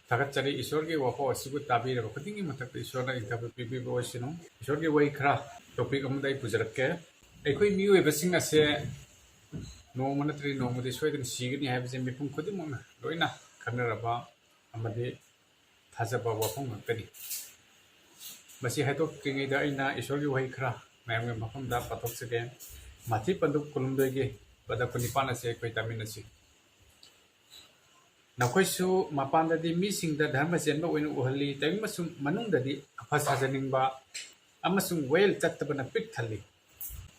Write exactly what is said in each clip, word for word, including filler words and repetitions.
ꯊꯥꯒꯠꯆꯔꯤ꯫ ꯏꯁꯣꯔꯒꯤ ꯋꯥꯐꯥꯎ ꯑꯁꯤꯕꯨ ꯇꯥꯕꯤꯔꯕ ꯈꯨꯗꯤꯡꯒꯤ ꯃꯊꯛꯇ ꯏꯁꯣꯔꯅ ꯏꯟꯊꯕ ꯄꯤꯕꯤꯕ ꯑꯣꯏꯁꯅꯨ꯫ ꯏꯁꯣꯔꯒꯤ ꯋꯥꯍꯩ ꯈꯔ topic ꯑꯃꯗ ꯑꯩ ꯄꯨꯖꯔꯛꯀꯦ꯫ ꯑꯩꯈꯣꯏ ꯃꯤꯑꯣꯏꯕꯁꯤꯡ ꯑꯁꯦ ꯅꯣꯡꯃ ꯅꯠꯇ꯭ꯔꯗꯤ ꯅꯣꯡꯃꯗꯤ ꯁꯣꯏꯗꯅ ꯁꯤꯒꯅꯤ ꯍꯥꯏꯕꯁꯦ ꯃꯤꯄꯨꯝ ꯈꯨꯗꯤꯡꯃꯛꯅ ꯂꯣꯏꯅ ꯈꯪꯅꯔꯕ ꯑꯃꯗꯤ ꯊꯥꯖꯕ ꯋꯥꯐꯝ ꯉꯥꯛꯇꯅꯤ꯫ ꯃꯁꯤ ꯍꯥꯏꯗꯣꯛꯇ꯭ꯔꯤꯉꯩꯗ ꯑꯩꯅ ꯏꯁꯣꯔꯒꯤ ꯋꯥꯍꯩ ꯈꯔ ꯃꯌꯥꯝꯒꯤ ꯃꯐꯝꯗ ꯄꯥꯊꯣꯛꯆꯒꯦ꯫ ꯃꯥꯊꯤ ꯄꯟꯗꯨꯞ ꯀꯨꯟꯍꯨꯝꯗꯣꯏꯒꯤ ꯄꯗ ꯀꯨꯟꯅꯤꯄꯥꯟ ꯑꯁꯦ ꯑꯩꯈꯣꯏ ꯇꯥꯃꯤꯟꯅꯁꯤ꯫ ꯅꯈꯣꯏꯁꯨ ꯃꯄꯥꯟꯗꯗꯤ ꯃꯤꯁꯤꯡꯗ ꯙꯔꯃ ꯆꯦꯟꯕ ꯑꯣꯏꯅ ꯎꯍꯜꯂꯤ, ꯇꯥꯏꯕꯪ ꯑꯃꯁꯨꯡ ꯃꯅꯨꯡꯗꯗꯤ ꯑꯐ ꯁꯥꯖꯅꯤꯡꯕ ꯑꯃꯁꯨꯡ ꯋꯥꯌꯦꯜ ꯆꯠꯇꯕꯅ ꯄꯤꯛ ꯊꯜꯂꯤ꯫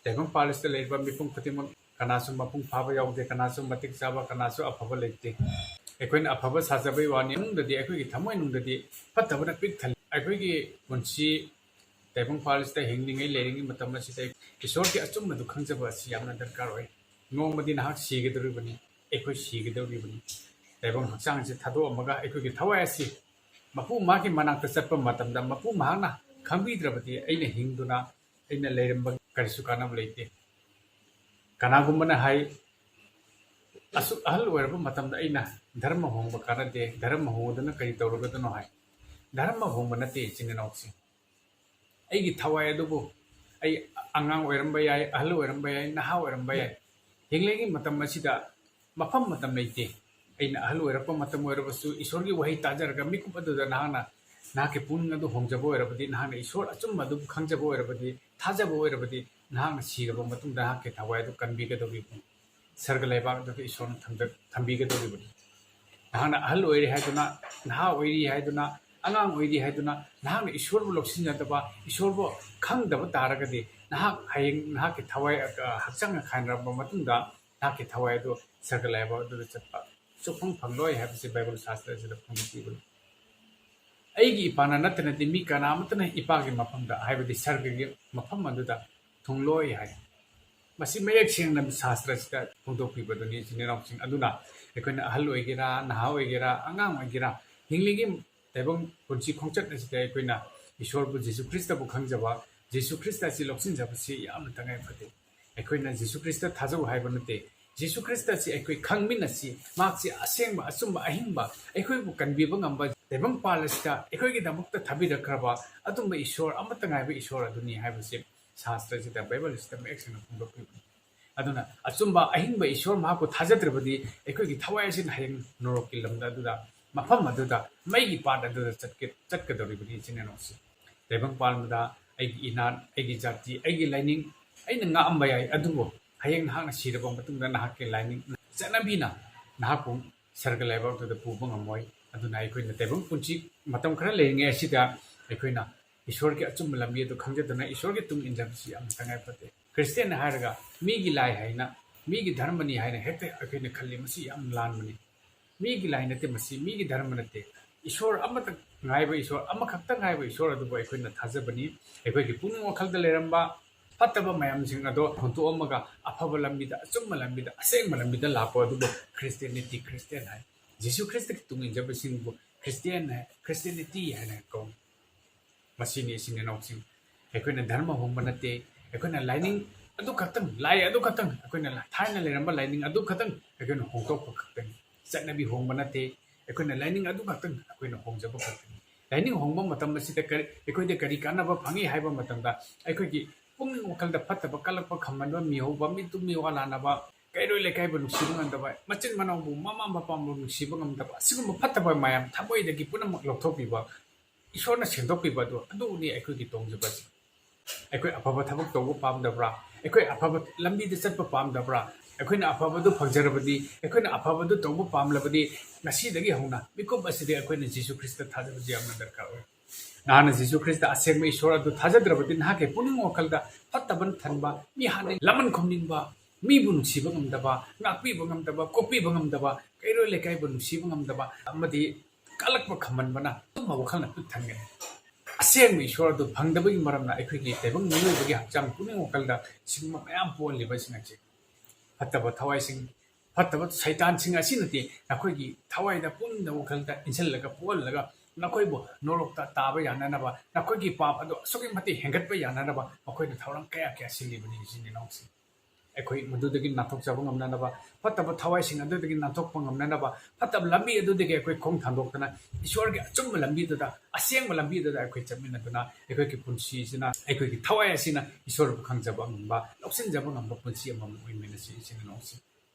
ꯇꯥꯏꯕꯪ ꯄꯥꯜ ꯑꯁꯤꯗ ꯂꯩꯔꯤꯕ ꯃꯤꯄꯨꯝ ꯈꯨꯗꯤꯡꯃꯛ ꯀꯅꯥꯁꯨ ꯃꯄꯨꯡ ꯐꯥꯕ ꯌꯥꯎꯗꯦ, ꯀꯅꯥꯁꯨ ꯃꯇꯤꯛ ꯆꯥꯕ, ꯀꯅꯥꯁꯨ ꯑꯐꯕ ꯂꯩꯇꯦ꯫ ꯑꯩꯈꯣꯏꯅ ꯑꯐꯕ ꯁꯥꯖꯕꯩ ꯋꯥꯅꯤ, ꯃꯅꯨꯡꯗꯗꯤ, ꯑꯩꯈꯣꯏꯒꯤ ꯊꯃꯣꯏꯅꯨꯡꯗꯗꯤ ꯐꯠꯇꯕꯅ ꯄꯤꯛ ꯊꯜꯂꯤ꯫ ꯑꯩꯈꯣꯏꯒꯤ ꯄꯨꯟꯁꯤ ꯇꯥꯏꯕꯪ ꯄꯥꯜ ꯑꯁꯤꯗ ꯍꯤꯡꯂꯤꯉꯩ, ꯂꯩꯔꯤꯉꯩ ꯃꯇꯝ ꯑꯁꯤꯗ ꯏꯁꯣꯔꯒꯤ ꯑꯆꯨꯝꯕꯗꯨ ꯈꯪꯖꯕ ꯑꯁꯤ ꯌꯥꯝꯅ ꯗꯔꯀꯥꯔ ꯑꯣꯏ꯫ ꯅꯣꯡꯃꯗꯤ ꯅꯍꯥꯛ ꯁꯤꯒꯗꯧꯔꯤꯕꯅꯤ, ꯑꯩꯈꯣꯏ ꯁꯤꯒꯗꯧꯔꯤꯕꯅꯤ꯫ ꯇꯥꯏꯕꯪ ꯍꯛꯆꯥꯡꯁꯦ ꯊꯥꯗꯣꯛꯑꯝꯃꯒ ꯑꯩꯈꯣꯏꯒꯤ ꯊꯋꯥꯏ ꯑꯁꯤ ꯃꯄꯨ ꯃꯍꯥꯛꯀꯤ ꯃꯅꯥꯛꯇ ꯆꯠꯄ ꯃꯇꯝꯗ ꯃꯄꯨ ꯃꯍꯥꯛꯅ ꯈꯪꯕꯤꯗ꯭ꯔꯕꯗꯤ ꯑꯩꯅ ꯍꯤꯡꯗꯨꯅ ꯑꯩꯅ ꯂꯩꯔꯝꯕ ꯀꯔꯤꯁꯨ ꯀꯥꯟꯅꯕ ꯂꯩꯇꯦ꯫ ꯀꯅꯥꯒꯨꯝꯕꯅ ꯍꯥꯏ, "ꯑꯁꯨꯛ ꯑꯍꯜ ꯑꯣꯏꯔꯕ ꯃꯇꯝꯗ ꯑꯩꯅ ꯙꯔꯃ ꯍꯣꯡꯕ ꯀꯥꯟꯅꯗꯦ, ꯙꯔꯃ ꯍꯣꯡꯗꯨꯅ ꯀꯔꯤ ꯇꯧꯔꯒꯗꯅꯣ?" ꯍꯥꯏ꯫ ꯙꯔꯃ ꯍꯣꯡꯕ ꯅꯠꯇꯦ, ꯏꯆꯤꯟ ꯏꯅꯥꯎꯁꯤꯡ꯫ ꯑꯩꯒꯤ ꯊꯋꯥꯏ ꯑꯗꯨꯕꯨ ꯑꯩ ꯑꯉꯥꯡ ꯑꯣꯏꯔꯝꯕ ꯌꯥꯏ, ꯑꯍꯜ ꯑꯣꯏꯔꯝꯕ ꯌꯥꯏ, ꯅꯍꯥ ꯑꯣꯏꯔꯝꯕ ꯌꯥꯏ꯫ ꯍꯤꯡꯂꯤꯉꯩ ꯃꯇꯝ ꯑꯁꯤꯗ ꯃꯐꯝ ꯃꯇꯝ ꯂꯩꯇꯦ꯫ ꯑꯩꯅ ꯑꯍꯜ ꯑꯣꯏꯔꯛꯄ ꯃꯇꯝ ꯑꯣꯏꯔꯕꯁꯨ, ꯏꯁꯣꯔꯒꯤ ꯋꯥꯍꯩ ꯇꯥꯖꯔꯒ ꯃꯤꯀꯨꯞ ꯑꯗꯨꯗ ꯅꯍꯥꯛꯅ ꯅꯍꯥꯛꯀꯤ ꯄꯨꯛꯅꯤꯡ ꯑꯗꯨ ꯍꯣꯡꯖꯕ ꯑꯣꯏꯔꯕꯗꯤ, ꯅꯍꯥꯛꯅ ꯏꯁꯣꯔ ꯑꯆꯨꯝꯕ ꯑꯗꯨꯕꯨ ꯈꯪꯖꯕ ꯑꯣꯏꯔꯕꯗꯤ, ꯊꯥꯖꯕ ꯑꯣꯏꯔꯕꯗꯤ, ꯅꯍꯥꯛꯅ ꯁꯤꯔꯕ ꯃꯇꯨꯡꯗ ꯅꯍꯥꯛꯀꯤ ꯊꯋꯥꯏ ꯑꯗꯨ ꯀꯟꯕꯤꯒꯗꯧꯔꯤꯕꯅꯤ꯫ ꯁꯔꯒ ꯂꯩꯕꯥꯛ ꯑꯗꯨꯗ ꯏꯁꯣꯔꯅ ꯊꯝꯖ-, ꯊꯝꯕꯤꯒꯗꯧꯔꯤꯕꯅꯤ꯫ ꯅꯍꯥꯛꯅ ꯑꯍꯜ ꯑꯣꯏꯔꯦ ꯍꯥꯏꯗꯨꯅ, ꯅꯍꯥ ꯑꯣꯏꯔꯤ ꯍꯥꯏꯗꯨꯅ, ꯑꯉꯥꯡ ꯑꯣꯏꯔꯤ ꯍꯥꯏꯗꯨꯅ, ꯅꯍꯥꯛꯅ ꯏꯁꯣꯔꯕꯨ ꯂꯧꯁꯤꯟꯖꯗꯕ, ꯏꯁꯣꯔꯕꯨ ꯈꯪꯗꯕ ꯇꯥꯔꯒꯗꯤ, ꯅꯍꯥꯛ ꯍꯌꯦꯡ ꯅꯍꯥꯛꯀꯤ ꯊꯋꯥꯏ, ꯑ, ꯍꯛꯆꯥꯡꯒ ꯈꯥꯏꯅꯔꯕ ꯃꯇꯨꯡꯗ, ꯅꯍꯥꯛꯀꯤ ꯊꯋꯥꯏ ꯑꯗꯨ ꯁꯔꯒ ꯂꯩꯕꯥꯛ ꯑꯗꯨꯗ ꯆꯠꯄ ꯁꯨꯛꯐꯪ ꯐꯪꯂꯣꯏ ꯍꯥꯏꯕꯁꯤ ꯕꯥꯏꯕꯜ ꯁꯥꯁꯇ꯭ꯔ ꯑꯁꯤꯗ ꯐꯣꯡꯗꯣꯛꯄꯤꯕꯅꯤ꯫ "ꯑꯩꯒꯤ ꯏꯄꯥꯅ ꯅꯠꯇꯅꯗꯤ ꯃꯤ ꯀꯅꯥ ꯑꯃꯠꯇꯅ ꯏꯄꯥꯒꯤ ꯃꯐꯝꯗ, ꯍꯥꯏꯕꯗꯤ ꯁꯔꯒꯒꯤ ꯃꯐꯝ ꯑꯗꯨꯗ ꯊꯨꯡꯂꯣꯏ" ꯍꯥꯏ꯫ ꯃꯁꯤ ꯃꯌꯦꯛ ꯁꯦꯡꯅ ꯁꯥꯁꯇ꯭ꯔ ꯑꯁꯤꯗ ꯐꯣꯡꯗꯣꯛꯄꯤꯕꯗꯨꯅꯤ, ꯏꯆꯤꯟ ꯏꯅꯥꯎꯁꯤꯡ꯫ ꯑꯗꯨꯅ ꯑꯩꯈꯣꯏꯅ ꯑꯍꯜ ꯑꯣꯏꯒꯦꯔꯥ, ꯅꯍꯥ ꯑꯣꯏꯒꯦꯔꯥ, ꯑꯉꯥꯡ ꯑꯣꯏꯒꯦꯔꯥ, ꯍꯤꯡꯂꯤꯒꯤ ꯇꯥꯏꯕꯪ ꯄꯨꯟꯁꯤ ꯈꯣꯡꯆꯠ ꯑꯁꯤꯗ ꯑꯩꯈꯣꯏꯅ ꯏꯁꯣꯔꯕꯨ, ꯖꯤꯁꯨ ꯈ꯭ꯔꯤꯁꯇꯕꯨ ꯈꯪꯖꯕ, ꯖꯤꯁꯨ ꯈ꯭ꯔꯤꯁꯇ ꯑꯁꯤ ꯂꯧꯁꯤꯟꯖꯕꯁꯤ ꯌꯥꯝꯅ ꯇꯉꯥꯏ ꯐꯗꯦ꯫ ꯑꯩꯈꯣꯏꯅ ꯖꯤꯁꯨ ꯈ꯭ꯔꯤꯁꯇ ꯊꯥꯖꯧ ꯍꯥꯏꯕ ꯅꯠꯇꯦ, ꯖꯤꯁꯨ ꯈ꯭ꯔꯤꯁꯇꯁꯤ ꯑꯩꯈꯣꯏ ꯈꯪꯃꯤꯟꯅꯁꯤ꯫ ꯃꯍꯥꯛꯁꯤ ꯑꯁꯦꯡꯕ, ꯑꯆꯨꯝꯕ, ꯑꯍꯤꯡꯕ, ꯑꯩꯈꯣꯏꯕꯨ ꯀꯟꯕꯤꯕ ꯉꯝꯕ ꯇꯥꯏꯕꯪꯄꯥꯜ ꯑꯁꯤꯗ ꯑꯩꯈꯣꯏꯒꯤꯗꯃꯛꯇ ꯊꯥꯕꯤꯔꯛꯈ꯭ꯔꯕ ꯑꯗꯨꯝꯕ ꯏꯁꯣꯔ, ꯑꯃꯠꯇ ꯉꯥꯏꯕ ꯏꯁꯣꯔ ꯑꯗꯨꯅꯤ ꯍꯥꯏꯕꯁꯤ ꯁꯥꯁꯇ꯭ꯔꯁꯤꯗ, ꯕꯥꯏꯕꯜꯁꯤꯗ ꯃꯌꯦꯛ ꯁꯦꯡꯅ ꯐꯣꯡꯗꯣꯛꯄꯤꯕꯅꯤ꯫ ꯑꯗꯨꯅ ꯑꯆꯨꯝꯕ ꯑꯍꯤꯡꯕ ꯏꯁꯣꯔ ꯃꯍꯥꯛꯄꯨ ꯊꯥꯖꯗ꯭ꯔꯕꯗꯤ ꯑꯩꯈꯣꯏꯒꯤ ꯊꯋꯥꯏ ꯑꯁꯤꯅ ꯍꯌꯦꯡ ꯅꯣꯔꯣꯛꯀꯤ ꯂꯝꯗ ꯑꯗꯨꯗ, ꯃꯐꯝ ꯑꯗꯨꯗ, ꯃꯩꯒꯤ ꯄꯥꯠ ꯑꯗꯨꯗ ꯆꯠꯀꯦ-, ꯆꯠꯀꯗꯧꯔꯤꯕꯅꯤ, ꯏꯆꯤꯟ ꯏꯅꯥꯎꯁꯤꯡ꯫ ꯇꯥꯏꯕꯪꯄꯥꯟꯕꯗ ꯑꯩꯒꯤ ꯏꯅꯥꯠ, ꯑꯩꯒꯤ ꯖꯥꯇꯤ, ꯑꯩꯒꯤ ꯂꯥꯏꯅꯤꯡ ꯑꯩꯅ ꯉꯥꯛꯑꯝꯕ ꯌꯥꯏ, ꯑꯗꯨꯕꯨ ꯍꯌꯦꯡ ꯅꯍꯥꯛꯅ ꯁꯤꯔꯕ ꯃꯇꯨꯡꯗ ꯅꯍꯥꯛꯀꯤ ꯂꯥꯏꯅꯤꯡ, ꯆꯠꯅꯕꯤꯅ ꯅꯍꯥꯛꯄꯨ ꯁꯔꯒ ꯂꯩꯕꯥꯛꯇꯨꯗ ꯄꯨꯕ ꯉꯝꯃꯣꯏ꯫ ꯑꯗꯨꯅ ꯑꯩꯈꯣꯏꯅ ꯇꯥꯏꯕꯪ ꯄꯨꯟꯁꯤ ꯃꯇꯝ ꯈꯔ ꯂꯩꯔꯤꯉꯩ ꯑꯁꯤꯗ ꯑꯩꯈꯣꯏꯅ ꯏꯁꯣꯔꯒꯤ ꯑꯆꯨꯝꯕ ꯂꯝꯕꯤ ꯑꯗꯨ ꯈꯪꯖꯗꯨꯅ ꯏꯁꯣꯔꯒꯤ ꯇꯨꯡ ꯏꯟꯖꯕꯁꯤ ꯌꯥꯝꯅ ꯇꯉꯥꯏ ꯐꯗꯦ꯫ ꯈ꯭ꯔꯤꯁꯇꯤꯌꯥꯟ ꯍꯥꯏꯔꯒ ꯃꯤꯒꯤ ꯂꯥꯏ ꯍꯥꯏꯅ, ꯃꯤꯒꯤ ꯙꯔꯃꯅꯤ ꯍꯥꯏꯅ ꯍꯦꯛꯇ ꯑꯩꯈꯣꯏꯅ ꯈꯜꯂꯤ, ꯃꯁꯤ ꯌꯥꯝ ꯂꯥꯟꯕꯅꯤ꯫ ꯃꯤꯒꯤ ꯂꯥꯏ ꯅꯠꯇꯦ ꯃꯁꯤ, ꯃꯤꯒꯤ ꯙꯔꯃ ꯅꯠꯇꯦ꯫ ꯏꯁꯣꯔ ꯑꯃꯇ ꯉꯥꯏꯕ, ꯏꯁꯣꯔ ꯑꯃꯈꯛꯇ ꯉꯥꯏꯕ ꯏꯁꯣꯔ ꯑꯗꯨꯕꯨ ꯑꯩꯈꯣꯏꯅ ꯊꯥꯖꯕꯅꯤ꯫ ꯑꯩꯈꯣꯏꯒꯤ ꯄꯨꯛꯅꯤꯡ ꯋꯥꯈꯜꯗ ꯂꯩꯔꯝꯕ ꯐꯠꯇꯕ ꯃꯌꯥꯝꯁꯤꯡ ꯑꯗꯣ ꯍꯨꯟꯇꯣꯛꯑꯝꯃꯒ ꯑꯐꯕ ꯂꯝꯕꯤꯗ, ꯑꯆꯨꯝꯕ ꯂꯝꯕꯤꯗ, ꯑꯁꯦꯡꯕ ꯂꯝꯕꯤꯗ ꯂꯥꯛꯄ ꯑꯗꯨꯕꯨ ꯈ꯭ꯔꯤꯁꯇꯤꯌꯥꯅꯤꯇꯤ, ꯈ꯭ꯔꯤꯁꯇꯤꯌꯥꯟ ꯍꯥꯏ꯫ ꯖꯤꯁꯨ ꯈ꯭ꯔꯤꯁꯇꯒꯤ ꯇꯨꯡ ꯏꯟꯖꯕꯁꯤꯡꯕꯨ ꯈ꯭ꯔꯤꯁꯇꯤꯌꯥꯟ ꯍꯥꯏ, ꯈ꯭ꯔꯤꯁꯇꯤꯌꯥꯅꯤꯇꯤ ꯍꯥꯏꯅ ꯀꯧꯏ꯫ ꯃꯁꯤꯅꯤ, ꯏꯆꯤꯟ ꯏꯅꯥꯎꯁꯤꯡ, ꯑꯩꯈꯣꯏꯅ ꯙꯔꯃ ꯍꯣꯡꯕ ꯅꯠꯇꯦ꯫ ꯑꯩꯈꯣꯏꯅ ꯂꯥꯏꯅꯤꯡ ꯑꯗꯨ ꯈꯛꯇꯪ, ꯂꯥꯏ ꯑꯗꯨ ꯈꯛꯇꯪ, ꯑꯩꯈꯣꯏꯅ ꯊꯥꯏꯅ ꯂꯩꯔꯝꯕ ꯂꯥꯏꯅꯤꯡ ꯑꯗꯨ ꯈꯛꯇꯪ ꯑꯩꯈꯣꯏꯅ ꯍꯣꯡꯗꯣꯛꯄ ꯈꯛꯇꯅꯤ꯫ ꯆꯠꯅꯕꯤ ꯍꯣꯡꯕ ꯅꯠꯇꯦ꯫ ꯑꯩꯈꯣꯏꯅ ꯂꯥꯏꯅꯤꯡ ꯑꯗꯨ ꯈꯛꯇꯪ ꯑꯩꯈꯣꯏꯅ ꯍꯣꯡꯖꯕ ꯈꯛꯇꯅꯤ꯫ ꯂꯥꯏꯅꯤꯡ ꯍꯣꯡꯕ ꯃꯇꯝ ꯑꯁꯤꯗ ꯀꯔꯤ, ꯑꯩꯈꯣꯏꯗ ꯀꯔꯤ ꯀꯥꯟꯅꯕ ꯐꯪꯉꯤ ꯍꯥꯏꯕ ꯃꯇꯝꯗ, ꯑꯩꯈꯣꯏꯒꯤ ꯄꯨꯛꯅꯤꯡ ꯋꯥꯈꯜꯗ ꯐꯠꯇꯕ, ꯀꯜꯂꯛꯄ, ꯈꯝꯍꯟꯕ, ꯃꯤꯍꯧꯕ, ꯃꯤꯇꯨ ꯃꯤꯋꯥ ꯂꯥꯟꯅꯕ, ꯀꯩꯔꯣꯏ ꯂꯩꯀꯥꯏꯕꯨ ꯅꯨꯡꯁꯤꯕ ꯉꯝꯗꯕ, ꯃꯆꯤꯟ ꯃꯅꯥꯎꯕꯨ, ꯃꯃꯥ ꯃꯄꯥꯕꯨ ꯅꯨꯡꯁꯤꯕ ꯉꯝꯗꯕ, ꯑꯁꯤꯒꯨꯝꯕ ꯐꯠꯇꯕ ꯃꯌꯥꯝ ꯊꯃꯣꯏꯗꯒꯤ ꯄꯨꯝꯅꯃꯛ ꯂꯧꯊꯣꯛꯄꯤꯕ, ꯏꯁꯣꯔꯅ ꯁꯦꯡꯗꯣꯛꯄꯤꯕ ꯑꯗꯨ, ꯑꯗꯨꯅꯤ ꯑꯩꯈꯣꯏꯒꯤ ꯇꯣꯡꯖꯕꯁꯦ꯫ ꯑꯩꯈꯣꯏ ꯑꯐꯕ ꯊꯕꯛ ꯇꯧꯕ ꯄꯥꯝꯗꯕ꯭ꯔꯥ? ꯑꯩꯈꯣꯏ ꯑꯐꯕ ꯂꯝꯕꯤꯗ ꯆꯠꯄ ꯄꯥꯝꯗꯕ꯭ꯔꯥ? ꯑꯩꯈꯣꯏꯅ ꯑꯐꯕꯗꯨ ꯐꯪꯖꯔꯕꯗꯤ, ꯑꯩꯈꯣꯏꯅ ꯑꯐꯕꯗꯨ ꯇꯧꯕ ꯄꯥꯝꯂꯕꯗꯤ, ꯉꯁꯤꯗꯒꯤ ꯍꯧꯅ ꯃꯤꯀꯨꯞ ꯑꯁꯤꯗꯤ ꯑꯩꯈꯣꯏꯅ ꯖꯤꯁꯨ ꯈ꯭ꯔꯤꯁꯇ ꯊꯥꯖꯕꯁꯤ ꯌꯥꯝꯅ ꯗꯔꯀꯥꯔ ꯑꯣꯏ꯫ ꯅꯍꯥꯛꯅ ꯖꯤꯁꯨ ꯈ꯭ꯔꯤꯁꯇ ꯑꯁꯦꯡꯕ ꯏꯁꯣꯔ ꯑꯗꯨ ꯊꯥꯖꯗ꯭ꯔꯕꯗꯤ, ꯅꯍꯥꯛꯀꯤ ꯄꯨꯛꯅꯤꯡ ꯋꯥꯈꯜꯗ ꯐꯠꯇꯕꯅ ꯊꯟꯕ, ꯃꯤ ꯍꯥꯠꯅꯤꯡ, ꯂꯃꯟ ꯈꯨꯝꯅꯤꯡꯕ, ꯃꯤꯕꯨ ꯅꯨꯡꯁꯤꯕ ꯉꯝꯗꯕ, ꯉꯥꯛꯄꯤꯕ ꯉꯝꯗꯕ, ꯀꯣꯛꯄꯤꯕ ꯉꯝꯗꯕ, ꯀꯩꯔꯣꯏ ꯂꯩꯀꯥꯏꯕꯨ ꯅꯨꯡꯁꯤꯕ ꯉꯝꯗꯕ ꯑꯃꯗꯤ ꯀꯜꯂꯛꯄ ꯈꯝꯍꯟꯕꯅ ꯑꯗꯨꯝꯕ ꯋꯥꯈꯜꯅ ꯄꯤꯛ ꯊꯟꯒꯅꯤ꯫ ꯑꯁꯦꯡꯕ ꯏꯁꯣꯔ ꯑꯗꯨ ꯐꯪꯗꯕꯒꯤ ꯃꯔꯝꯅ ꯑꯩꯈꯣꯏꯒꯤ ꯇꯥꯏꯕꯪ ꯃꯤꯑꯣꯏꯕꯒꯤ ꯍꯛꯆꯥꯡ, ꯄꯨꯛꯅꯤꯡ ꯋꯥꯈꯜꯗ ꯁꯤꯒꯨꯝꯕ ꯃꯌꯥꯝ ꯄꯣꯛꯍꯜꯂꯤꯕ ꯑꯁꯤꯅ ꯆꯤꯡ-, ꯐꯠꯇꯕ ꯊꯋꯥꯏꯁꯤꯡ, ꯐꯠꯇꯕ ꯁꯩꯇꯥꯟꯁꯤꯡ ꯑꯁꯤꯅꯗꯤ ꯅꯈꯣꯏꯒꯤ ꯊꯋꯥꯏꯗ, ꯄꯨꯛꯅꯤꯡꯗ, ꯋꯥꯈꯜꯗ ꯏꯟꯁꯤꯜꯂꯒ, ꯄꯣꯛꯍꯜꯂꯒ ꯅꯈꯣꯏꯕꯨ ꯅꯣꯔꯣꯛꯇ ꯇꯥꯕ ꯌꯥꯅꯅꯕ, ꯅꯈꯣꯏꯒꯤ ꯄꯥꯞ ꯑꯗꯨ ꯑꯁꯨꯛꯀꯤ ꯃꯇꯤꯛ ꯍꯦꯟꯒꯠꯄ ꯌꯥꯅꯅꯕ ꯃꯈꯣꯏꯅ ꯊꯧꯔꯥꯡ ꯀꯌꯥ ꯀꯌꯥ ꯁꯤꯜꯂꯤꯕꯅꯤ, ꯏꯆꯤꯟ ꯏꯅꯥꯎꯁꯤꯡ꯫ ꯑꯩꯈꯣꯏ ꯃꯗꯨꯗꯒꯤ ꯅꯥꯟꯊꯣꯛꯆꯕ ꯉꯝꯅꯅꯕ, ꯐꯠꯇꯕ ꯊꯋꯥꯏꯁꯤꯡ ꯑꯗꯨꯗꯒꯤ ꯅꯥꯟꯊꯣꯛꯄ ꯉꯝꯅꯅꯕ, ꯐꯠꯇꯕ ꯂꯝꯕꯤ ꯑꯗꯨꯗꯒꯤ ꯑꯩꯈꯣꯏ ꯈꯣꯡ ꯊꯥꯡꯗꯣꯛꯇꯅ ꯏꯁꯣꯔꯒꯤ ꯑꯆꯨꯝꯕ ꯂꯝꯕꯤꯗꯨꯗ, ꯑꯁꯦꯡꯕ ꯂꯝꯕꯤꯗꯨꯗ ꯑꯩꯈꯣꯏ ꯆꯠꯃꯤꯟꯅꯗꯨꯅ ꯑꯩꯈꯣꯏꯒꯤ ꯄꯨꯟꯁꯤꯁꯤꯅ, ꯑꯩꯈꯣꯏꯒꯤ ꯊꯋꯥꯏ ꯑꯁꯤꯅ ꯏꯁꯣꯔꯕꯨ ꯈꯪꯖꯕ ꯉꯝꯕ, ꯂꯧꯁꯤꯟꯖꯕ ꯉꯝꯕ ꯄꯨꯟꯁꯤ ꯑꯃꯃꯝ ꯑꯣꯏꯃꯤꯟꯅꯁꯤ, ꯏꯆꯤꯟ ꯏꯅꯥꯎꯁꯤꯡ꯫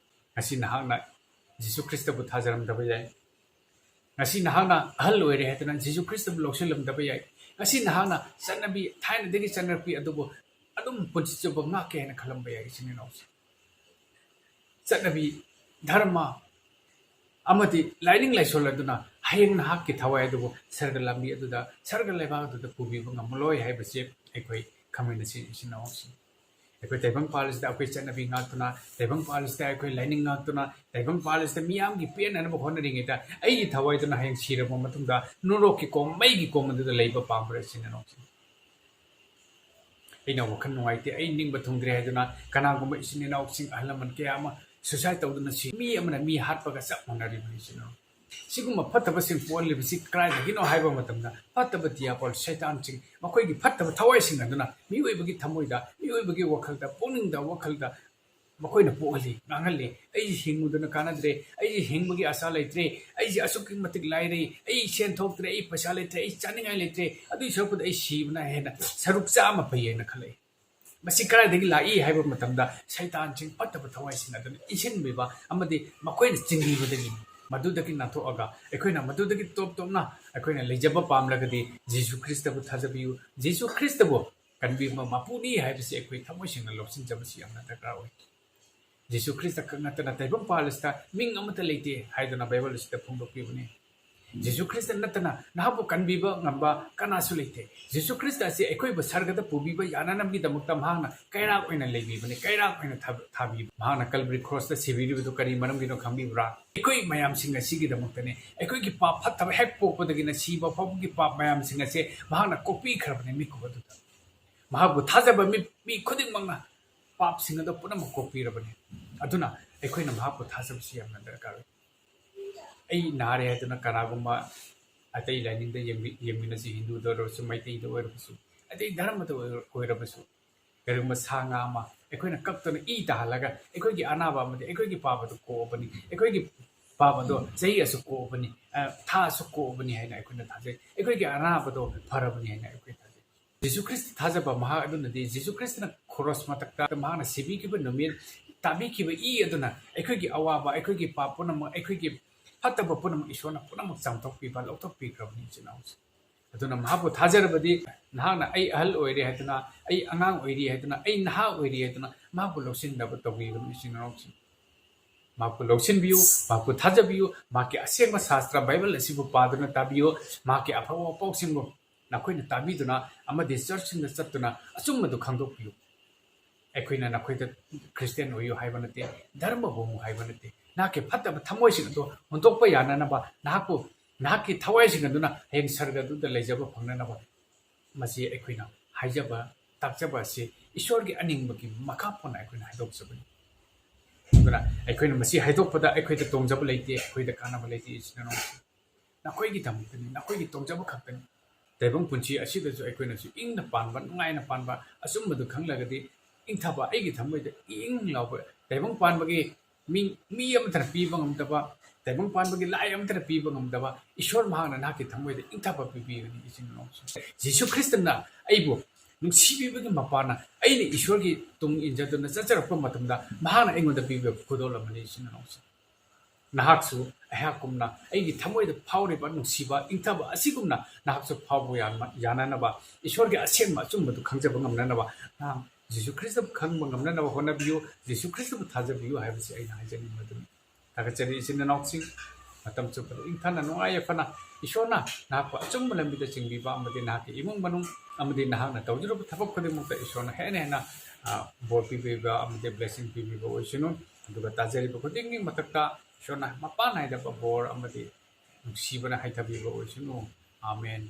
ꯉꯁꯤ ꯅꯍꯥꯛꯅ ꯖꯤꯁꯨ ꯈ꯭ꯔꯤꯁꯇꯕꯨ ꯊꯥꯖꯔꯝꯗꯕ ꯌꯥꯏ꯫ ꯉꯁꯤ ꯅꯍꯥꯛꯅ ꯑꯍꯜ ꯑꯣꯏꯔꯦ ꯍꯥꯏꯗꯨꯅ ꯖꯤꯁꯨ ꯈ꯭ꯔꯤꯁꯇꯕꯨ ꯂꯧꯁꯤꯜꯂꯝꯗꯕ ꯌꯥꯏ꯫ ꯉꯁꯤ ꯅꯍꯥꯛꯅ ꯆꯠꯅꯕꯤ, ꯊꯥꯏꯅꯗꯒꯤ ꯆꯠꯅꯔꯛꯄꯤ ꯑꯗꯨꯕꯨ ꯑꯗꯨꯝ ꯄꯨꯟꯁꯤ ꯆꯨꯞꯄ ꯉꯥꯛꯀꯦ ꯍꯥꯏꯅ ꯈꯜꯂꯝꯕ ꯌꯥꯏ, ꯏꯆꯤꯟ ꯏꯅꯥꯎꯁꯤꯡ꯫ ꯆꯠꯅꯕꯤ, ꯙꯔꯃ ꯑꯃꯗꯤ ꯂꯥꯏꯅꯤꯡ ꯂꯥꯏꯁꯣꯜ ꯑꯗꯨꯅ ꯍꯌꯦꯡ ꯅꯍꯥꯛꯀꯤ ꯊꯋꯥꯏ ꯑꯗꯨꯕꯨ ꯁꯔꯒ ꯂꯝꯕꯤ ꯑꯗꯨꯗ, ꯁꯔꯒ ꯂꯩꯕꯥꯛ ꯑꯗꯨꯗ ꯄꯨꯕꯤꯕ ꯉꯝꯃꯔꯣꯏ ꯍꯥꯏꯕꯁꯤ ꯑꯩꯈꯣꯏ ꯈꯪꯃꯤꯟꯅꯁꯤ, ꯏꯆꯤꯟ ꯏꯅꯥꯎꯁꯤꯡ꯫ ꯑꯩꯈꯣꯏ ꯇꯥꯏꯕꯪꯄꯥꯜ ꯑꯁꯤꯗ ꯑꯩꯈꯣꯏ ꯆꯠꯅꯕꯤ ꯉꯥꯛꯇꯨꯅ, ꯇꯥꯏꯕꯪꯄꯥꯜ ꯑꯁꯤꯗ ꯑꯩꯈꯣꯏ ꯂꯥꯏꯅꯤꯡ ꯉꯥꯛꯇꯨꯅ, ꯇꯥꯏꯕꯪꯄꯥꯜ ꯑꯁꯤꯗ ꯃꯤꯌꯥꯝꯒꯤ ꯄꯦꯟꯅꯅꯕ ꯍꯣꯠꯅꯔꯤꯉꯩꯗ ꯑꯩꯒꯤ ꯊꯋꯥꯏꯗꯨꯅ ꯍꯌꯦꯡ ꯁꯤꯔꯕ ꯃꯇꯨꯡꯗ ꯅꯣꯔꯣꯛꯀꯤ ꯀꯣꯝ, ꯃꯩꯒꯤ ꯀꯣꯝ ꯑꯗꯨꯗ ꯂꯩꯕ ꯄꯥꯝꯕ꯭ꯔꯥ, ꯏꯆꯤꯟ ꯏꯅꯥꯎꯁꯤꯡ? ꯑꯩꯅ ꯋꯥꯈꯜ ꯅꯨꯡꯉꯥꯏꯇꯦ, ꯑꯩ ꯅꯤꯡꯕ ꯊꯨꯡꯗ꯭ꯔꯦ ꯍꯥꯏꯗꯨꯅ ꯀꯅꯥꯒꯨꯝꯕ ꯏꯆꯤꯟ ꯏꯅꯥꯎꯁꯤꯡ, ꯑꯍꯜ ꯂꯃꯟ ꯀꯌꯥ ꯑꯃ suicide ꯇꯧꯗꯨꯅ ꯁꯤ, ꯃꯤ ꯑꯃꯅ ꯃꯤ ꯍꯥꯠꯄꯒ ꯆꯞ ꯃꯥꯟꯅꯔꯤꯕꯅꯤ, ꯏꯆꯤꯟ ꯏꯅꯥꯎ꯫ ꯁꯤꯒꯨꯝꯕ ꯐꯠꯇꯕꯁꯤꯡ ꯄꯣꯛꯍꯜꯂꯤꯕꯁꯤ ꯀꯗꯥꯏꯗꯒꯤꯅꯣ ꯍꯥꯏꯕ ꯃꯇꯝꯗ, ꯐꯠꯇꯕ ꯗꯤꯌꯥꯕꯣꯜ, ꯁꯩꯇꯥꯟꯁꯤꯡ, ꯃꯈꯣꯏꯒꯤ ꯐꯠꯇꯕ ꯊꯋꯥꯏꯁꯤꯡ ꯑꯗꯨꯅ ꯃꯤꯑꯣꯏꯕꯒꯤ ꯊꯃꯣꯏꯗ, ꯃꯤꯑꯣꯏꯕꯒꯤ ꯋꯥꯈꯜꯗ, ꯄꯨꯛꯅꯤꯡꯗ, ꯋꯥꯈꯜꯗ ꯃꯈꯣꯏꯅ ꯄꯣꯛꯍꯜꯂꯤ, ꯉꯥꯡꯍꯜꯂꯤ꯫ "ꯑꯩꯁꯤ ꯍꯤꯡꯕꯗꯨꯅ ꯀꯥꯟꯅꯗ꯭ꯔꯦ, ꯑꯩꯁꯤ ꯍꯤꯡꯕꯒꯤ ꯑꯁꯥ ꯂꯩꯇ꯭ꯔꯦ, ꯑꯩꯁꯤ ꯑꯁꯨꯛꯀꯤ ꯃꯇꯤꯛ ꯂꯥꯏꯔꯩ, ꯑꯩ ꯁꯦꯟ ꯊꯣꯛꯇ꯭ꯔꯦ, ꯑꯩ ꯄꯩꯁꯥ ꯂꯩꯇ꯭ꯔꯦ, ꯑꯩ ꯆꯥꯅꯤꯡꯉꯥꯏ ꯂꯩꯇ꯭ꯔꯦ, ꯑꯗꯨꯏ ꯁꯔꯨꯛꯄꯨꯗꯤ ꯑꯩ ꯁꯤꯕꯅ ꯍꯦꯟꯅ ꯁꯔꯨꯛ ꯆꯥꯝꯃ ꯐꯩ" ꯍꯥꯏꯅ ꯈꯜꯂꯛꯏ꯫ ꯃꯁꯤ ꯀꯗꯥꯏꯗꯒꯤ ꯂꯥꯛꯏ ꯍꯥꯏꯕ ꯃꯇꯝꯗ, ꯁꯩꯇꯥꯟꯁꯤꯡ, ꯐꯠꯇꯕ ꯊꯋꯥꯏꯁꯤꯡ ꯑꯗꯨꯅ ꯏꯟꯁꯤꯟꯕꯤꯕ ꯑꯃꯗꯤ ꯃꯈꯣꯏꯅ ꯆꯤꯡꯕꯤꯕꯗꯒꯤ꯫ ꯃꯗꯨꯗꯒꯤ ꯅꯥꯟꯊꯣꯛꯑꯒ ꯑꯩꯈꯣꯏꯅ ꯃꯗꯨꯗꯒꯤ ꯇꯣꯞ ꯇꯣꯞꯅ ꯑꯩꯈꯣꯏꯅ ꯂꯩꯖꯕ ꯄꯥꯝꯂꯒꯗꯤ, ꯖꯤꯁꯨ ꯈ꯭ꯔꯤꯁꯇꯕꯨ ꯊꯥꯖꯕꯤꯌꯨ꯫ ꯖꯤꯁꯨ ꯈ꯭ꯔꯤꯁꯇꯕꯨ ꯀꯟꯕꯤꯕ ꯃꯄꯨꯅꯤ ꯍꯥꯏꯕꯁꯤ ꯑꯩꯈꯣꯏ ꯊꯃꯣꯏ ꯁꯦꯡꯅ ꯂꯧꯁꯤꯟꯖꯕꯁꯤ ꯌꯥꯝꯅ ꯗꯔꯀꯥꯔ ꯑꯣꯏ꯫ ꯖꯤꯁꯨ ꯈ꯭ꯔꯤꯁꯇ ꯈꯛ ꯅꯠꯇꯅ ꯇꯥꯏꯕꯪꯄꯥꯜ ꯑꯁꯤꯗ ꯃꯤꯡ ꯑꯃꯠꯇ ꯂꯩꯇꯦ ꯍꯥꯏꯗꯨꯅ ꯕꯥꯏꯕꯜ ꯑꯁꯤꯗ ꯐꯣꯡꯗꯣꯛꯄꯤꯕꯅꯤ꯫ ꯖꯤꯁꯨ ꯈ꯭ꯔꯤꯁꯇ ꯅꯠꯇꯅ ꯅꯍꯥꯛꯄꯨ ꯀꯟꯕꯤꯕ ꯉꯝꯕ ꯀꯅꯥꯁꯨ ꯂꯩꯇꯦ꯫ ꯖꯤꯁꯨ ꯈ꯭ꯔꯤꯁꯇ ꯑꯁꯤ ꯑꯩꯈꯣꯏꯕꯨ ꯁꯔꯒꯗ ꯄꯨꯕꯤꯕ ꯌꯥꯅꯅꯕꯒꯤꯗꯃꯛꯇ ꯃꯍꯥꯛꯅ ꯀꯩꯔꯥꯛ ꯑꯣꯏꯅ ꯂꯩꯕꯤꯕꯅꯤ, ꯀꯩꯔꯥꯛ ꯑꯣꯏꯅ ꯊꯥ-, ꯊꯥꯕꯤꯕ꯫ ꯃꯍꯥꯛꯅ ꯀꯜꯕꯔꯤ ꯀ꯭ꯔꯣꯁꯇ ꯁꯤꯕꯤꯔꯤꯕꯗꯨ ꯀꯔꯤ ꯃꯔꯝꯒꯤꯅꯣ ꯈꯪꯕꯤꯕ꯭ꯔꯥ? ꯑꯩꯈꯣꯏ ꯃꯌꯥꯝꯁꯤꯡ ꯑꯁꯤꯒꯤꯗꯃꯛꯇꯅꯤ꯫ ꯑꯩꯈꯣꯏꯒꯤ ꯄꯥꯞ ꯐꯠꯇꯕ ꯍꯦꯛ ꯄꯣꯛꯄꯗꯒꯤꯅ ꯁꯤꯕ ꯐꯥꯎꯕꯒꯤ ꯄꯥꯞ ꯃꯌꯥꯝꯁꯤꯡ ꯑꯁꯦ ꯃꯍꯥꯛꯅ ꯀꯣꯛꯄꯤꯈ꯭ꯔꯕꯅꯤ ꯃꯤꯀꯨꯞ ꯑꯗꯨꯗ꯫ ꯃꯍꯥꯛꯄꯨ ꯊꯥꯖꯕ ꯃꯤ, ꯃꯤ ꯈꯨꯗꯤꯡꯃꯛꯅ ꯄꯥꯞꯁꯤꯡ ꯑꯗꯨ ꯄꯨꯝꯅꯃꯛ ꯀꯣꯛꯄꯤꯔꯕꯅꯤ꯫ ꯑꯗꯨꯅ ꯑꯩꯈꯣꯏꯅ ꯃꯍꯥꯛꯄꯨ ꯊꯥꯖꯕꯁꯤ ꯌꯥꯝꯅ ꯗꯔꯀꯥꯔ ꯑꯣꯏ꯫ ꯑꯩ ꯅꯥꯔꯦ ꯍꯥꯏꯗꯨꯅ ꯀꯅꯥꯒꯨꯝꯕ ꯑꯇꯩ ꯂꯥꯏꯅꯤꯡꯗ ꯌꯦꯡꯃꯤ-, ꯌꯦꯡꯃꯤꯟꯅꯁꯤ, ꯍꯤꯟꯗꯨꯗ ꯑꯣꯏꯔꯕꯁꯨ, ꯃꯩꯇꯩꯗ ꯑꯣꯏꯔꯕꯁꯨ, ꯑꯇꯩ ꯙꯔꯃꯗ ꯑꯣꯏꯔ-, ꯑꯣꯏꯔꯕꯁꯨ, ꯀꯔꯤꯒꯨꯝꯕ ꯁꯥ ꯉꯥ ꯑꯃ ꯑꯩꯈꯣꯏꯅ ꯀꯞꯇꯅ ꯏ ꯇꯥꯍꯜꯂꯒ ꯑꯩꯈꯣꯏꯒꯤ ꯑꯅꯥꯕ ꯑꯃꯗꯤ ꯑꯩꯈꯣꯏꯒꯤ ꯄꯥꯕꯗꯨ ꯀꯣꯛꯑꯕꯅꯤ, ꯑꯩꯈꯣꯏꯒꯤ ꯄꯥꯕꯗꯣ ꯆꯍꯤ ꯑꯁꯨꯛ ꯀꯣꯛꯑꯕꯅꯤ, ꯑ, ꯊꯥ ꯑꯁꯨꯛ ꯀꯣꯛꯑꯕꯅꯤ ꯍꯥꯏꯅ ꯑꯩꯈꯣꯏꯅ ꯊꯥꯖꯩ꯫ ꯑꯩꯈꯣꯏꯒꯤ ꯑꯅꯥꯕꯗꯣ ꯐꯔꯕꯅꯤ ꯍꯥꯏꯅ ꯑꯩꯈꯣꯏ ꯊꯥꯖꯩ꯫ ꯖꯤꯁꯨ ꯈ꯭ꯔꯤꯁꯇ ꯊꯥꯖꯕ ꯃꯍꯥꯛ ꯑꯗꯨꯅꯗꯤ ꯖꯤꯁꯨ ꯈ꯭ꯔꯤꯁꯇꯅ ꯈꯣꯔꯣꯁ ꯃꯊꯛꯇ ꯃꯍꯥꯛꯅ ꯁꯤꯕꯤꯈꯤꯕ ꯅꯨꯃꯤꯠ, ꯇꯥꯕꯤꯈꯤꯕ ꯏ ꯑꯗꯨꯅ ꯑꯩꯈꯣꯏꯒꯤ ꯑꯋꯥꯕ, ꯑꯩꯈꯣꯏꯒꯤ ꯄꯥꯞ ꯄꯨꯝꯅꯃꯛ, ꯑꯩꯈꯣꯏꯒꯤ ꯐꯠꯇꯕ ꯄꯨꯝꯅꯃꯛ ꯏꯁꯣꯔꯅ ꯄꯨꯝꯅꯃꯛ ꯆꯥꯝꯊꯣꯛꯄꯤꯕ, ꯂꯧꯊꯣꯛꯄꯤꯈ꯭ꯔꯕꯅꯤ, ꯏꯆꯤꯟ ꯏꯅꯥꯎꯁꯤꯡ꯫ ꯑꯗꯨꯅ ꯃꯍꯥꯛꯄꯨ ꯊꯥꯖꯔꯕꯗꯤ ꯅꯍꯥꯛꯅ "ꯑꯩ ꯑꯍꯜ ꯑꯣꯏꯔꯦ" ꯍꯥꯏꯗꯨꯅ, "ꯑꯩ ꯑꯉꯥꯡ ꯑꯣꯏꯔꯤ" ꯍꯥꯏꯗꯨꯅ, "ꯑꯩ ꯅꯍꯥ ꯑꯣꯏꯔꯤ" ꯍꯥꯏꯗꯨꯅ ꯃꯍꯥꯛꯄꯨ ꯂꯧꯁꯤꯟꯅꯕ ꯇꯧꯕꯤꯒꯅꯨ, ꯏꯆꯤꯟ ꯏꯅꯥꯎꯁꯤꯡ꯫ ꯃꯍꯥꯛꯄꯨ ꯂꯧꯁꯤꯟꯕꯤꯌꯨ, ꯃꯍꯥꯛꯄꯨ ꯊꯥꯖꯕꯤꯌꯨ, ꯃꯍꯥꯛꯀꯤ ꯑꯁꯦꯡꯕ ꯁꯥꯁꯇ꯭ꯔ ꯕꯥꯏꯕꯜ ꯑꯁꯤꯕꯨ ꯄꯥꯗꯨꯅ ꯇꯥꯕꯤꯌꯨ, ꯃꯍꯥꯛꯀꯤ ꯑꯐꯕ ꯄꯥꯎꯁꯤꯡꯕꯨ ꯅꯈꯣꯏꯅ ꯇꯥꯕꯤꯗꯨꯅ ꯑꯃꯗꯤ ꯆꯔꯆꯁꯤꯡꯗ ꯆꯠꯇꯨꯅ ꯑꯆꯨꯝꯕꯗꯨ ꯈꯪꯗꯣꯛꯄꯤꯌꯨ꯫ ꯑꯩꯈꯣꯏꯅ ꯅꯈꯣꯏꯗ ꯈ꯭ꯔꯤꯁꯇꯤꯌꯥꯟ ꯑꯣꯏꯌꯨ ꯍꯥꯏꯕ ꯅꯠꯇꯦ, ꯙꯔꯃꯕꯨ ꯑꯃꯨꯛ ꯍꯥꯏꯕ ꯅꯠꯇꯦ꯫ ꯅꯍꯥꯛꯀꯤ ꯐꯠꯇꯕ ꯊꯃꯣꯏꯁꯤꯡ ꯑꯗꯨ ꯍꯨꯟꯗꯣꯛꯄ ꯌꯥꯅꯅꯕ, ꯅꯍꯥꯛꯄꯨ, ꯅꯍꯥꯛꯀꯤ ꯊꯋꯥꯏꯁꯤꯡ ꯑꯗꯨꯅ ꯍꯌꯦꯡ ꯁꯔꯒꯗꯨꯗ ꯂꯩꯖꯕ ꯐꯪꯅꯅꯕ, ꯃꯁꯤ ꯑꯩꯈꯣꯏꯅ ꯍꯥꯏꯖꯕ, ꯇꯥꯛꯆꯕ ꯑꯁꯤ ꯏꯁꯣꯔꯒꯤ ꯑꯅꯤꯡꯕꯒꯤ ꯃꯈꯥ ꯄꯣꯟꯅ ꯑꯩꯈꯣꯏꯅ ꯍꯥꯏꯗꯣꯛꯆꯕꯅꯤ꯫ ꯑꯗꯨꯅ ꯑꯩꯈꯣꯏꯅ ꯃꯁꯤ ꯍꯥꯏꯗꯣꯛꯄꯗ ꯑꯩꯈꯣꯏꯗ ꯇꯣꯡꯖꯕ ꯂꯩꯇꯦ, ꯑꯩꯈꯣꯏꯗ ꯀꯥꯟꯅꯕ ꯂꯩꯇꯦ, ꯏꯆꯤꯟ ꯏꯅꯥꯎꯁꯤꯡ꯫ ꯅꯈꯣꯏꯒꯤꯗꯃꯛꯇꯅꯤ, ꯅꯈꯣꯏꯒꯤ ꯇꯣꯡꯖꯕ ꯈꯛꯇꯅꯤ꯫ ꯇꯥꯏꯕꯪ ꯄꯨꯟꯁꯤ ꯑꯁꯤꯗꯁꯨ ꯑꯩꯈꯣꯏꯅꯁꯨ ꯏꯪꯅ ꯄꯥꯟꯕ, ꯅꯨꯡꯉꯥꯏꯅ ꯄꯥꯟꯕ, ꯑꯆꯨꯝꯕꯗꯨ ꯈꯪꯂꯒꯗꯤ ꯏꯪꯊꯕ, ꯑꯩꯒꯤ ꯊꯃꯣꯏꯗ ꯏꯪ ꯏꯪ ꯂꯥꯎꯕ, ꯇꯥꯏꯕꯪ ꯄꯥꯟꯕꯒꯤ ꯃꯤ, ꯃꯤ ꯑꯃꯠꯇꯅ ꯄꯤꯕ ꯉꯝꯗꯕ, ꯇꯥꯏꯕꯪ ꯄꯥꯟꯕꯒꯤ ꯂꯥꯏ ꯑꯃꯠꯇꯅ ꯄꯤꯕ ꯉꯝꯗꯕ ꯏꯁꯣꯔ ꯃꯍꯥꯛꯅ ꯅꯍꯥꯛꯀꯤ ꯊꯃꯣꯏꯗ ꯏꯪꯊꯕ ꯄꯤꯕꯤꯒꯅꯤ, ꯏꯆꯤꯟ ꯏꯅꯥꯎꯁꯤꯡ꯫ ꯖꯤꯁꯨ ꯈ꯭ꯔꯤꯁꯇꯅ ꯑꯩꯕꯨ ꯅꯨꯡꯁꯤꯕꯤꯕꯒꯤ ꯃꯄꯥꯟꯅ ꯑꯩꯅ ꯏꯁꯣꯔꯒꯤ ꯇꯨꯡ ꯏꯟꯖꯗꯨꯅ ꯆꯠꯆꯔꯛꯄ ꯃꯇꯝꯗ ꯃꯍꯥꯛꯅ ꯑꯩꯉꯣꯟꯗ ꯄꯤꯕ ꯈꯨꯗꯣꯜ ꯑꯃꯅꯤ, ꯏꯆꯤꯟ ꯏꯅꯥꯎꯁꯤꯡ꯫ ꯅꯍꯥꯛꯁꯨ ꯑꯩꯍꯥꯛꯀꯨꯝꯅ ꯑꯩꯒꯤ ꯊꯃꯣꯏꯗ ꯐꯥꯎꯔꯤꯕ ꯅꯨꯡꯁꯤꯕ, ꯏꯪꯊꯕ ꯑꯁꯤꯒꯨꯝꯅ ꯅꯍꯥꯛꯁꯨ ꯐꯥꯎꯕ ꯌꯥꯅ-, ꯌꯥꯅꯅꯕ, ꯏꯁꯣꯔꯒꯤ ꯑꯁꯦꯡꯕ ꯑꯆꯨꯝꯕꯗꯨ ꯈꯪꯖꯕ ꯉꯝꯅꯅꯕ, ꯅꯍꯥꯛ ꯖꯤꯁꯨ ꯈ꯭ꯔꯤꯁꯇꯕꯨ ꯈꯪꯕ ꯉꯝꯅꯅꯕ ꯍꯣꯠꯅꯕꯤꯌꯨ, ꯖꯤꯁꯨ ꯈ꯭ꯔꯤꯁꯇꯕꯨ ꯊꯥꯖꯕꯤꯌꯨ ꯍꯥꯏꯕꯁꯤ ꯑꯩꯅ ꯍꯥꯏꯖꯅꯤꯡꯕꯗꯨꯅꯤ꯫ ꯊꯥꯒꯠꯆꯔꯤ ꯏꯆꯤꯟ ꯏꯅꯥꯎꯁꯤꯡ, ꯃꯇꯝ ꯆꯨꯞꯄꯗ ꯏꯪꯊꯅ ꯅꯨꯡꯉꯥꯏ ꯌꯥꯏꯐꯅ ꯏꯁꯣꯔꯅ ꯅꯍꯥꯛꯄꯨ ꯑꯆꯨꯝꯕ ꯂꯝꯕꯤꯗ ꯆꯤꯡꯕꯤꯕ ꯑꯃꯗꯤ ꯅꯍꯥꯛꯀꯤ ꯏꯃꯨꯡ ꯃꯅꯨꯡ ꯑꯃꯗꯤ ꯅꯍꯥꯛꯅ ꯇꯧꯖꯔꯨꯕ ꯊꯕꯛ ꯈꯨꯗꯤꯡꯃꯛꯇ ꯏꯁꯣꯔꯅ ꯍꯦꯟꯅ ꯍꯦꯟꯅ, ꯑ, ꯕꯣꯔ ꯄꯤꯕꯤꯕ ꯑꯃꯗꯤ blessing ꯄꯤꯕꯤꯕ ꯑꯣꯏꯁꯅꯨ꯫ ꯑꯗꯨꯒ ꯇꯥꯖꯔꯤꯕ ꯈꯨꯗꯤꯡꯒꯤ ꯃꯊꯛꯇ ꯏꯁꯣꯔꯅ ꯃꯄꯥꯟ ꯅꯥꯏꯗꯕ ꯕꯣꯔ ꯑꯃꯗꯤ ꯅꯨꯡꯁꯤꯕꯅ ꯍꯩꯊꯕꯤꯕ ꯑꯣꯏꯁꯅꯨ꯫ ꯑꯥꯃꯦꯟ꯫